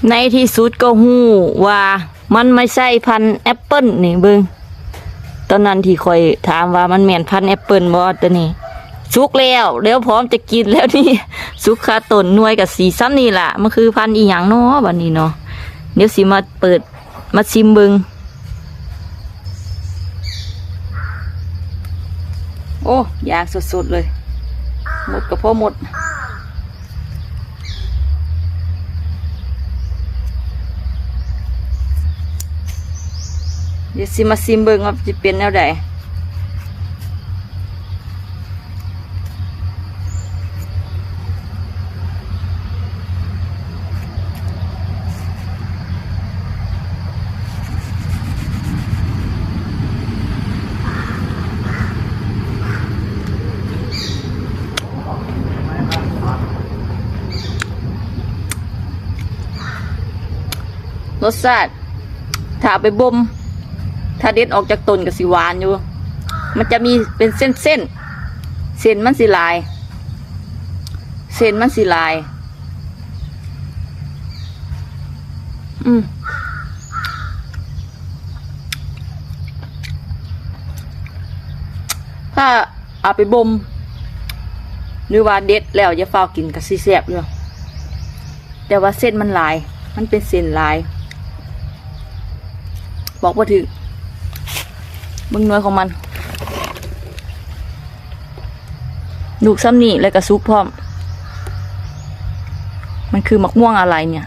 ໃນທີ່ສຸດກໍຮູ້ວ່າມັນໄມ່ໃຊ່ພັນແອັບເປິ້ນນີ້ເບິ່ງ. ຕອນນັ້ນທີ່ຂ້ອຍຖາມວ່າມັນແມ່ນພັນແອັບເປິ້ນບໍ່ ຕົວນີ້ສຸກແລ້ວ ແລ້ວພ້ອມຈະກິນແລ້ວນີ້ ສຸກຄາຕົ້ນ ໜ່ວຍກໍຊິສ່ຳນີ້ລະ. ມັນຄືພັນອີ່ຫຍັງນໍບັດນີ້ນໍ? ດຽວຊິມາເປີດ ມາຊິມເບິ່ງ. ໂອ້ ຢ່າງສົດໆເລີຍ ໝົດກໍພໍໝົດ. ດຽວຊິມາຊິມເບິ່ງວ່າຊິເປັນແນວໃດ. ລົດຊາດ ຖ້າເອົາໄປບົ່ມ ຖ້າເດັດອອກຈາກຕົ້ນກໍຊິຫວານຢູ່. ມັນຈະມີເປັນເສັ້ນໆ ເສັ້ນມັນຊິຫຼາຍ ເສັ້ນມັນຊິຫຼາຍ. ອືມ ຖ້າເອົາໄປບົ່ມ ຫຼືວ່າເດັດແລ້ວຢ່າຟ້າວກິນກໍຊິແຊບຢູ່. ແຕ່ວ່າເສັ້ນມັນຫຼາຍ ມັນເປັນເສັ້ນຫຼາຍ ບອກບໍ່ຖືກ. ເບິ່ງໜ່ວຍຂອງມັນ ລູກສ່ຳນີ້ ແລ້ວກໍສຸກພ້ອມ. ມັນຄືໝາກມ່ວງອາໄລເນຍ.